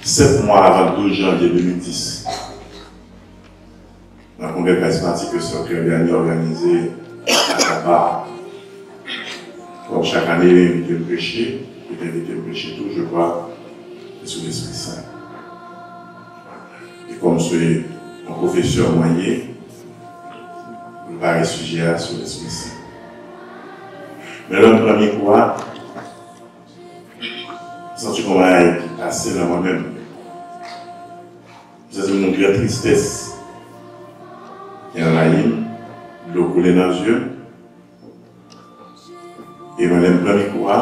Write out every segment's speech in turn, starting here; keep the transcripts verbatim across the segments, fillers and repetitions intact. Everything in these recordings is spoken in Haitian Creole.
Sèt mwa avan douz janvye de mil dis, nan kongrè karizmatik ke sè Claire Gagné òganize a Kaba. Kòm chak ane, li envite m preche, li te envite m preche tou, je crois, sou Lespri Sen. E kòm se yon pwofesè mwen ye, m pare sijè a sou Lespri Sen. Men lè m pran mikwo a, m santi yon bagay ki pase nan mwen menm. M santi yon gran tristès ki anvayi m, dlo koule nan zye m. E mwen, lè m pran mikwo a,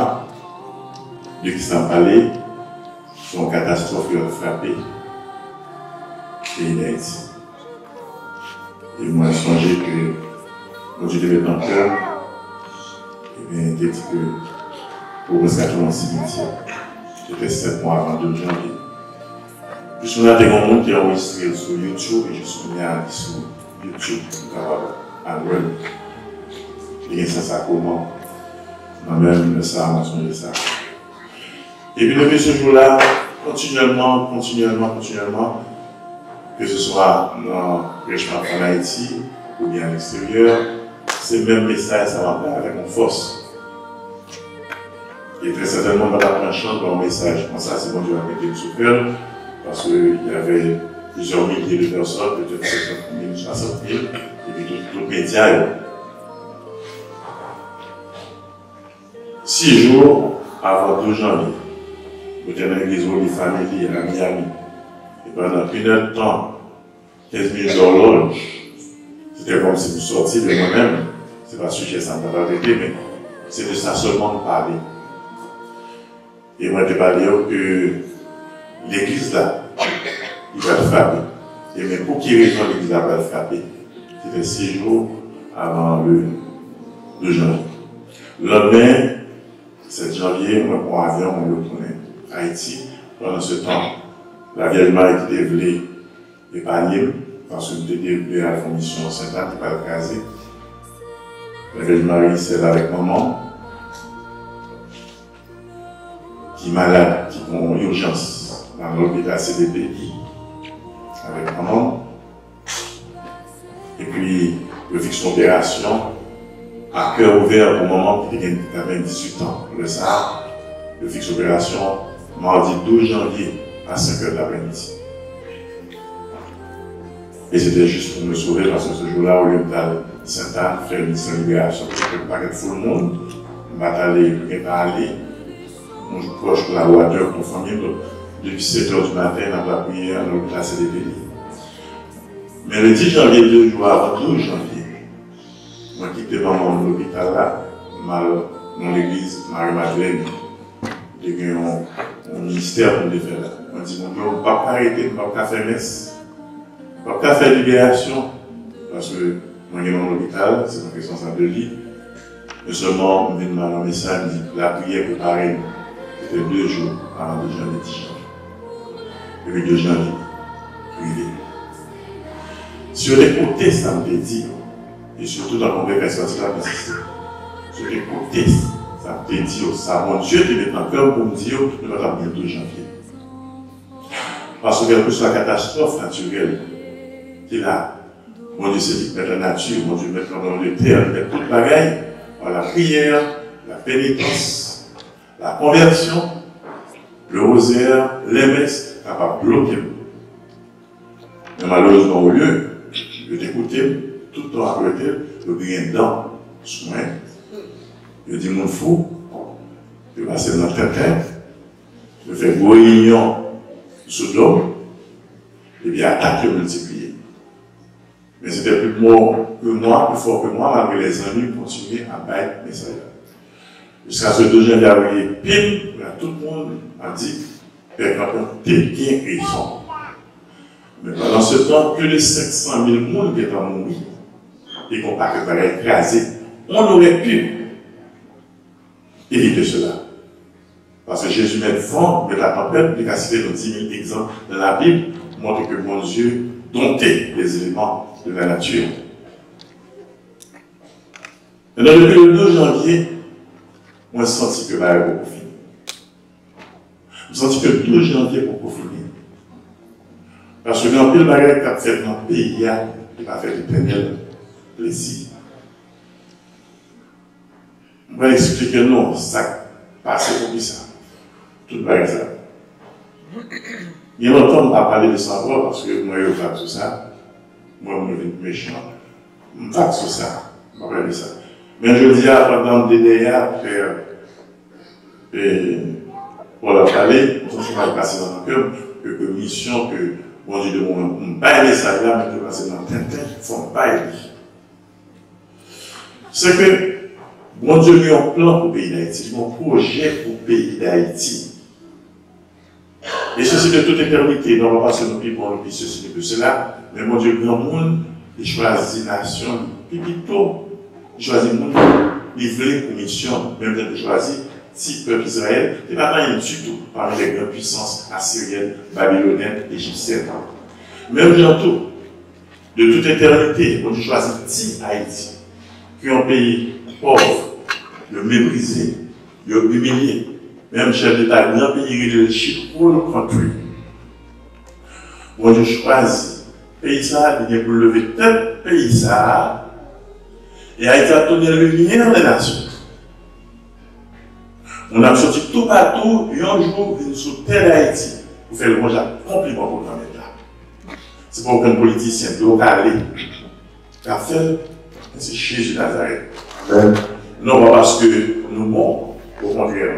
de kisa m pale? Se yon katastwòf ki pral frape peyi Dayiti. E mwen sonje ke Bondye te met nan kè m, ebyen, te di ke Pòtoprens ka tounen yon simityè. Se te sèt mwa avan douz janvye. Jis kounye a, te gen yon moun ki anrejistre l sou YouTube, e jis kounye a, li sou YouTube, ou kapab al wè l. Li gen sans a kòman. Mwen menm, lè sa a, mwen sonje sa. Epi depi se jou la, kontinyèlman, kontinyèlman, kontinyèlman, ke se swa nan prèch m ap fè ann Ayiti oubyen a leksteryè, se menm mesaj sa m ap bay avèk yon fòs. E trè sètènman, mwen pa t ap pran chans ba yon mesaj konsa si Bondye pa t mete m sou kè l, paske y avè plizyè milye de pèsòn, petèt senkant mil, swasant mil, epi tout, tout medya yo. Sis jou avan douz janvye, mwen te nan legliz Holy Family a Miami. E pandan inèdtan, kenz minit dòlòj, se te kòmsi m sòti de mwen menm. Se pa sijè sa m ta pral trete, men se de sa sèlman m pale. E mwen te pale yo ke legliz la, li pral frape. E men pou ki rezon legliz la pral frape? Se te sis jou avan le douz janvye. Lannmen, sèt janvye, mwen pran avyon, mwen retounen Ayiti. Pandan se tan, Lavyèj Mari ki te vle epanye m, paske m te devle al fè yon misyon Sentàn ki pral kraze. Lavyèj Mari sèl avèk manman m, ki malad, ki gen yon ijans nan lopital C D P I avèk manman m. Epi, yo fikse yon operasyon a kè ouvè pou manman ki te gen katrevendizuit an. Lè sa a, yo fikse operasyon madi douz janvye a senk è daprèmidi. E se te jis pou mwen sove, paske se jou la, olye m t al Sentàn, fè misyon liberasyon, kote yon pakèt foul moun, m pa t ale, m gen pa ale, yon pwòch kolaboratè, yon fanmi m, donk, depi sèt è di maten, n ap lapriyè nan lopital C D P I. Men le dis janvye, de jou avan douz janvye, mwen kite manman m lopital la, m al nan legliz Mari Madlèn. Te gen yon, yon ministè pou m te fè la. Mwen di moun yo, m p ap ka rete, m p ap ka fè mès, m p ap ka fè liberasyon, paske mwen gen manman lopital, se yon responsab de li. Men sèlman, m vin ban yon mesaj, m di, lapriyè prepare nou. Se te de jou avan douz janvye, dis janvye. Epi douz janvye rive. Si yo te koute sa m te di yo, e sitou nan kongrè karizmatik la, m ensiste. Si yo te koute sa m te di yo, sa Bondye te met nan kè m pou m di yo, nou pa t ap gen douz janvye. Paske kèlkeswa katastwòf natirèl ki la, Bondye se li k mèt lanati, Bondye mèt lanmè de tè, li mèt tout bagay, pa lapriyè, lapenitans, lakonvèsyon, le rozè, lèmès, kapab bloke m. Men malerezman, olye yo te koute m, tout tan ap rete, yo griyen dan sou mwen, yo di moun fou, yo pase m nan tenten, yo fè gwo reyinyon sou do m, epi atak yo miltipliye. Men se te pli mò ke mwa, pli fò ke mwa, malgre lèzanmi kontinye ap bay mesaj la. Jiskaske douz janvye a rive, pim, la tout moun ap di, Pè Kanpon te gen rezon. Men pandan se tan, plis de senk san mil moun gentan mouri, e gen yon pakèt bagay kraze. On aurait pu éviter cela. Paske Jezi mèt van, mèt latanpèt, li ka site nou dis mil egzanp nan Labib pou montre ke Bondye dompte les éléments de la nature. Ebyen, depi le douz janvye, mwen santi ke bagay poko fini. M santi ke douz janvye poko fini. Paske gen anpil bagay k ap fèt nan peyi a ki pa fè Letènèl plezi. Mwen eksplike nou sa k pase poukisa tout bagay sa. Gen lontan m pa pale de sa ankò paske mwen yo vag sou sa. Mwen, mwen vin mechan. M vag sou sa. M pa pale de sa. Men jodi a, pandan m te dèyè a, frè, e, Pòl ap pale, m santi sa pase nan kè m, ke, ke misyon ke Bondye te ban mwen pou m bay mesaj la, men ke pase nan tenten, fò m bay li. Se ke Bondye gen yon plan pou peyi Dayiti, li gen yon pwojè pou peyi Dayiti. E sesi de tout etènite, non pa paske nou pi bon, nou pi sesi, nou pi sela, men Bondye granmoun, li chwazi nasyon li. Pi pito, li chwazi moun li vle pou misyon, menm jan li chwazi ti pèp Izrayèl, te pa t anyen ditou pami lè gran pwisans asiryèn, babilonyèn, ejipsyèn. Menm jan tou, de tout etènite, Bondye chwazi ti Ayiti, ki yon peyi pòv, yo meprize, yo imilye. Menm chèf deta gran peyi rele l shithole country. Bondye chwazi peyi sa a, li gen pou l leve tèt peyi sa a, e Ayiti ap tounen limyè dè nasyon. Moun ap soti toupatou yon jou vin sou tè Dayiti pou fè lwanj ak konpliman pou Granmèt la. Se pa okenn politisyen dlo kale k ap fè l, men se Jezi Nazarèt. Amèn. Non pa paske nou bon, okontrè,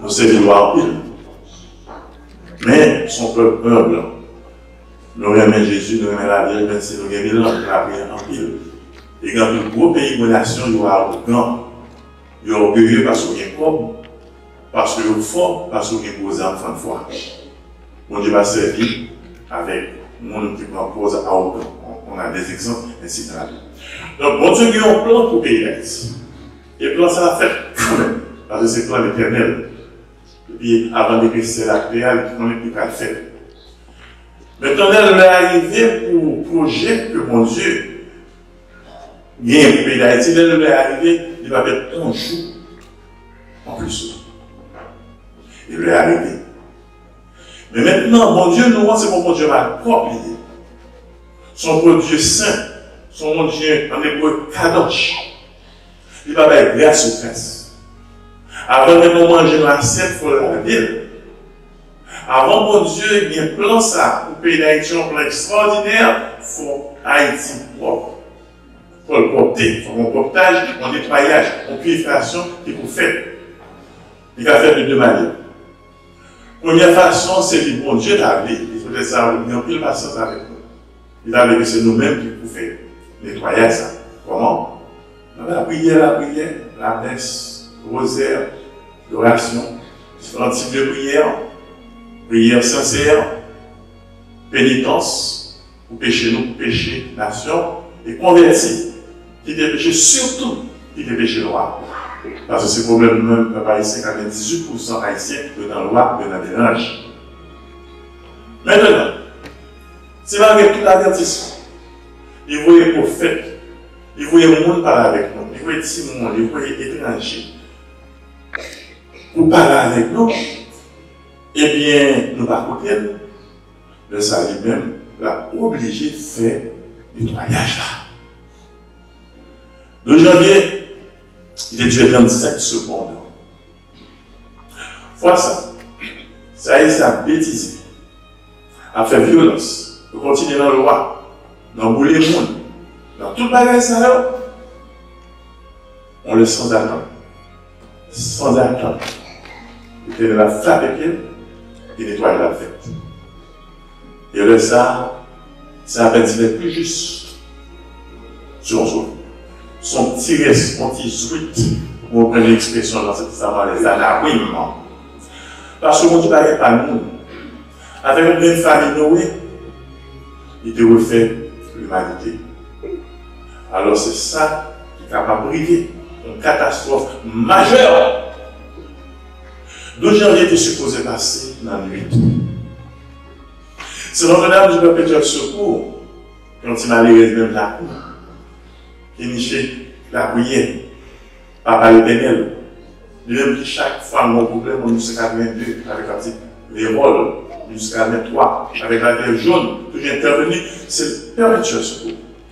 nou sèvi l anpil. Men, se yon pèp enb. Nou renmen Jezi, nou renmen lavi, menm si nou gen mil lang, nou ap ri anpil. E gen anpil gwo peyi, gwo nasyon, yo awogan. Yo ògeye paske yo gen kòb, paske yo fò, paske yo gen gwo zam fann fwa. Bondye pa sèvi avèk moun ki pran pòz awogan. On, on a des exemples, ainsi dans la Bible. Donk, Bondye gen yon plan pou peyi Dayiti. E plan sa a fèt kanmenm, paske se plan Letènèl. Depi avan de ke syèl ak tè a, li konnen ki pral fèt. Mentnan, lè a rive pou pwojè ke Bondye genyen pou peyi Dayiti, lè lè a rive, li pa pèt yon jou anplis. E lè a rive. Men mentnan, Bondye nou an, se yon Bondye malpwòp li ye. Se yon Bondye sen, se yon Bondye, an ebre, kadosh. Li pa bay gras sou gras. Avan menm yon manje nan asyèt, fò l lave l. Avan Bondye gen plan sa pou peyi Dayiti, yon plan ekstraòdinè, fò Ayiti pwòp. Fò l pwòpte, fò gen yon pwòptaj, yon netwayaj, yon pirifiyasyon ki pou fèt. Li ka fèt de de manyè. Premyè fason, se li Bondye ta vle, e se poutèt sa, li gen anpil pasyans avèk nou. Li ta vle ke se nou menm ki pou fè netwayaj sa. Kòman? Nan lapriyè, lapriyè, lamès, wozè, adorasyon, diferan tip de priyè, priyè sensè, penitans, pou peche nou, pou peche nasyon, e konvèti, kite peche, sitou kite peche lwa. Paske se pwoblèm nou menm, pèp ayisyen, katrevendizuit pousan ayisyen, yo nan lwa, yo nan melanj. Mentnan, se malgre tout avètisman, li voye pwofèt, li voye moun pale avèk nou, li voye timoun, li voye etranje pou pale avèk nou, ebyen, nou pa koute l. Lè sa li menm, l ap oblije fè netwayaj la. Douz janvye, li te dire trannsenk segonn. Fwa sa, sa ye sa betize, ap fè vyolans, yo kontinye nan lwa, nan boule moun, nan tout bagay sa yo, on lè sanzatann. Sanzatann, Letènèl ap frape pye l, e netwayaj la ap fèt. E lè sa a, se apèn si lè pli jis. Si on sot, se on ti rès, on ti zwit, pou reprann ekspresyon nan Ansyen Testaman, les anawim. Paske Bondye pa gen pa moun. Avèk yon grenn fami Noe, li te refè limanite. Alò, se sa ki kapab rive, yon katastwòf majè. Douz janvye te sipoze pase nan nwit. Se Nòtredam di Pèpetyèl Sekou, yon ti malerèz menm lakou, ki niche lapriyè. Papa Letènèl, li menm ki chak fwa l gen yon pwoblèm, mwen misye katrevenn de avèk yon ti revòl, jiska ventwa, avèk latè jòn, toujou entèveni, se Pè Mathieu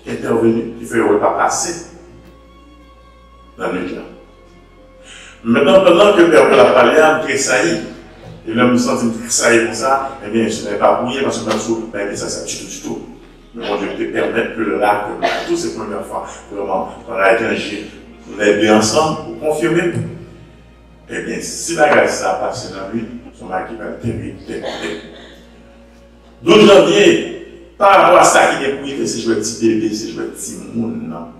ki entèveni, ki fè yo pa pase nan nuit la. Mentnan, pandan ke pè Paul ap pale a, m tresayi. E lè m santi m tresayi konsa, ebyen, se pa pou ryen, paske m pa sou bay mesaj sa ditou, ditou. Men Bondye te pèmèt ke la, ke m la tou, se premyè fwa, vrèman, pandan etranje, nou lè de ansanm, pou konfime m. Ebyen, si bagay sa pase nan nuit, se yon bagay ki pral terib, terib, terib. Douz janvye, pa rapò a sa ki gen pou rive, se jwèt ti bebe, se jwèt timoun nan.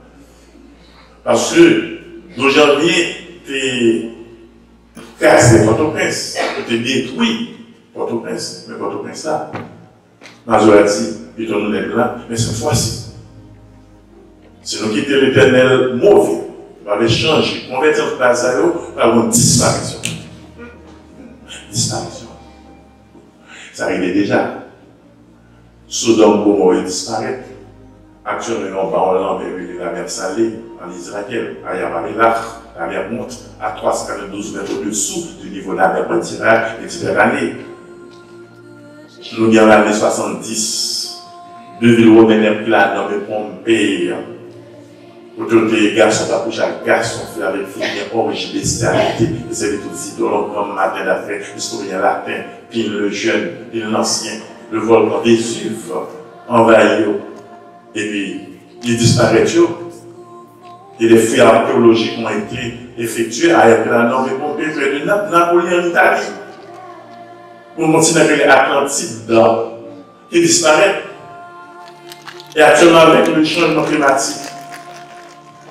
Paske douz janvye te kraze Pòtoprens, yo te detwi Pòtoprens, men Pòtoprens la, Mazo a di, pito nou nèg la, men sèt fwa si, si nou kite Letènèl move, nou pa vle chanje, konvèti antre bagay sa yo, pral gen disparisyon. Disparisyon. Sa rive deja. Sodòm, Gomò yo disparèt. Aktyèlman, yon ba yon lanmè rele Lamè Sale ann Izrayèl, Ayam Amelach, Lamè Mont, a twa san katrevendouz mèt odesou di nivo lamè Meditera-, Meditèrane. Nou gen an lane swasanndis, de vil womèn Èkila nonmen Ponpey, kote yo te gason t ap kouche ak gason, fi avèk fi, gen òji, bestyalite, yo sèvi tout zidòl, yon gran maten dafè, istoryen laten, Pliny le Jeune, Pliny l'Ancien, le volcan Vésuve anvayi yo, epi li disparèt yo. Et des fouilles archéologiques ont été effectuées à Herculaneum et Pompée, près de Naples, Napoli, en Italie. Yon kontinan ki rele Atlantid, ki disparèt. E aktyèlman, avèk le chanjman klimatik,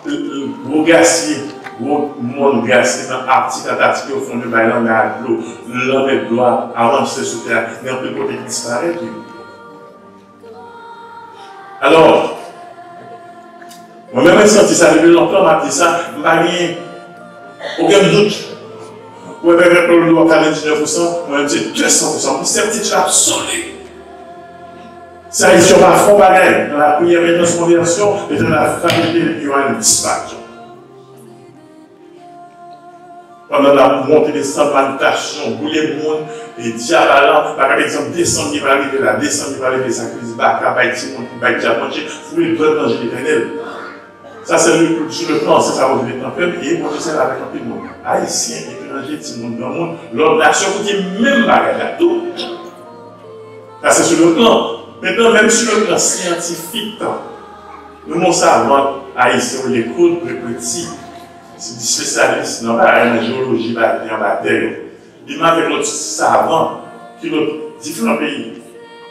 gwo glasye, gwo mòn glasye nan Aktik, Antaktik yo fonde bay lanmè a dlo. Lanmè dlo a avanse sou tè a, gen anpil kote ki disparèt, wi. Alò, mwen menm, mwen santi sa depi lontan, m ap di sa, m pa gen okenn dout. Ou wè, pèpè Pòl di w ap katrevendinèf pousan, mwen menm se de san pousan. Mwen sètitid absoli. Si Ayisyen pa fè yon bagay nan lapriyè, penitans, konvèsyon, Letènèl ap frape peyi yo a yon disparisyon. Pandan n ap monte desann, malditasyon, boule moun, e dyab a lan, pa gade egzanp desanm ki pral rive la, desanm ki pral rive, sakrifis baka, bay timoun, bay dyab manje, foule dwèt nan je Letènèl. Sa se le, sou le plan, se sa Bondye met nan kè m, e Bondye sèvi avèk anpil moun. Ayisyen, etranje, timoun, granmoun, lòt nasyon, pou di menm bagay la tou. Sa se sou le plan. Mentnan, menm sou le plan syantifik, nou gen yon savan ayisyen rele Claude Prepety. Se yon espesyalis nan bagay nan jewoloji, batè, anba tè yo. Li menm avèk lòt savan ki lòt diferan peyi.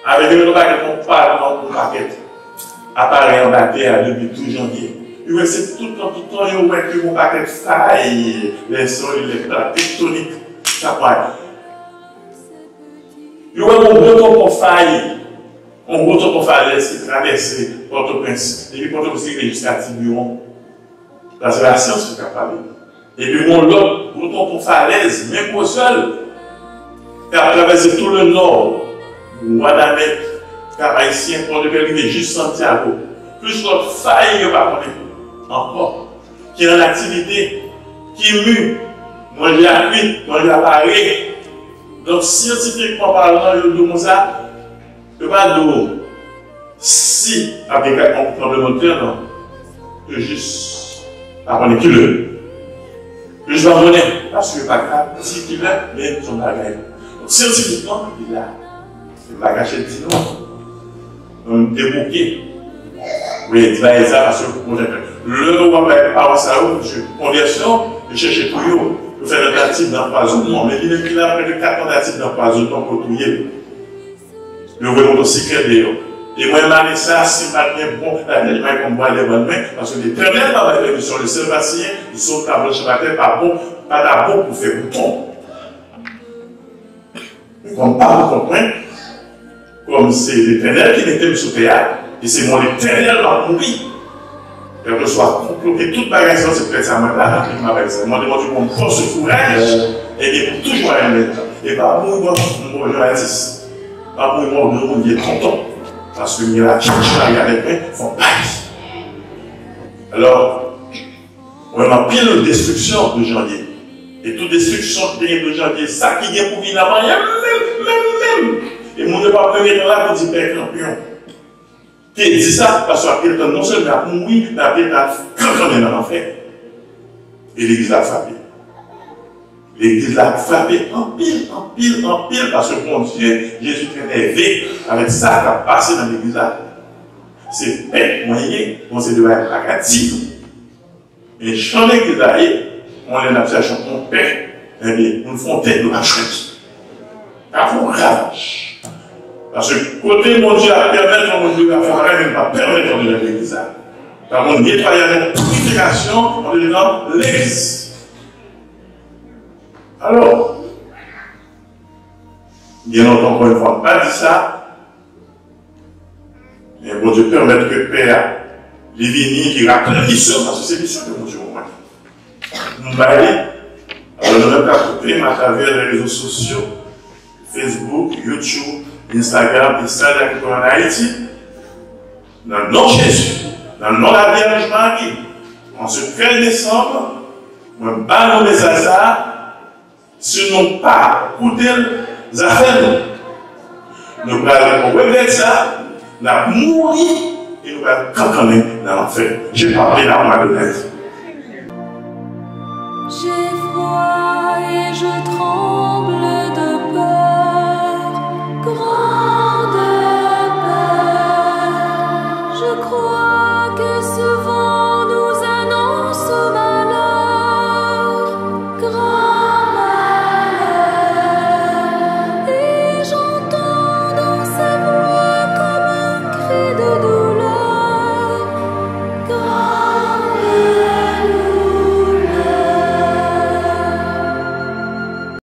Avèk yo, yo pa gen yon pa-, yon pakèt aparèy anba tè a depi douz janvye. Yo wè se tout tan, tout tan, yo wè ke yon pakèt fay, lè solid, lè plak tektonik, sa pral. Yo wè yon gwo tonton fay, yon gwo tonton falèz ki travèse Pòtoprens, depi Pòtoprens rive jiska Tibiwon. Sa se lasyans ki ap pale. Epi yon lòt gwo tonton falèz, menm gwosè l, k ap travèse tou le nò, Wadamèt, Kap Ayisyen, Pòdepè, rive jis Santiago. Plis lòt fay yo pa konnen ankò, ki an aktivite, ki mi, manje a kwit, manje a pare. Donk, syantifikman palan, yo di w konsa, yo pa di w si ap gen yon tranblemanntè, non. Yo jis pa konnen ki lè. Yo jis pa konnen, paske yo pa ka di ki lè, men se yon bagay. Donk, syantifikman, li la. M pa kache di nou. Nou debouke. Wi, di bagay sa, paske pou konjèktè. Lè w ap bay pawòl sa yo, misye, konvèsyon, yo chèche touye w. Yo fè tantativ danpwazonnman. Men li menm ki la, prè de kat tantativ danpwazonnman pou yo touye l. Yo voye motosiklèt deyò. E mwen, m ale sa, si m pa t gen bon, latè, m pa t konn bwale ban mwen, paske Letènèl pa bay pèmisyon, le ciel va signer, zon tablo chan atè pa bon, pa ta bon pou fè bouton. Men kòm m pa pou kont mwen, kòm se Letènèl ki mete m sou tè a, e se mwen Letènèl m ap mouri. Kèlkeswa konplo ke tout bagay sa yo, se poutèt sa mwen la, nan peyi m ap fè sa. Mande Bondye pou m fòs e kouraj, ebyen, pou toujou ale nan leta. E pa mouri bò, m mouri yon atis. Pa mouri mò, granmoun, vye tonton. Paske m gen la chèch la, avèk mwen, fò m pati. Alò, Mwen, anpil destriksyon douz janvye. E tout destriksyon ki te gen douz janvye, sa ki gen pou vini ap anyen menm, menm, menm. E moun yo p ap menm gentan la pou di pè kanpe. Te di sa, paske w ap gentan non sèlman ap mouri, men ap gentan kankannen nan lanfè. E legliz la ap frape. Legliz la ap frape anpil, anpil, anpil, paske Bondye, Jezi te enève avèk sa k ap pase nan legliz la. Se pè mwen ye, bon, se de bagay negatif. Men jan legliz la ye, mwen lè n ap chèche yon pè, ebyen, moun fè yon tèt nou pa jwenn. N ap fè yon ravaj. Paske kote Bondye ap pèmèt yon moun de la fwa, men pa pèmèt yon de legliz la. Pa yon netwayaj, yon pirifikasyon andedan legliz. Alò, gen lontan, ankò yon fwa, m pa di sa, men Bondye pèmèt ke pè a, li vini, li raple misyon, paske se misyon ke Bondye ban mwen. M bay li. Alò, nou menm k ap koute m atravè lè rezo sosyo, Facebook, YouTube, Instagram, Instagram, ki ann Ayiti, nan non Jezi, nan non Lavyèj Mari, an se trèz desanm, mwen ba nou mesaj sa a, si nou pa koute l, zafè nou. Nou pral regrèt sa, n ap mouri e nou pral kankannen nan lanfè. Je parle la mwa de nèt. J'ai froid et je tremble.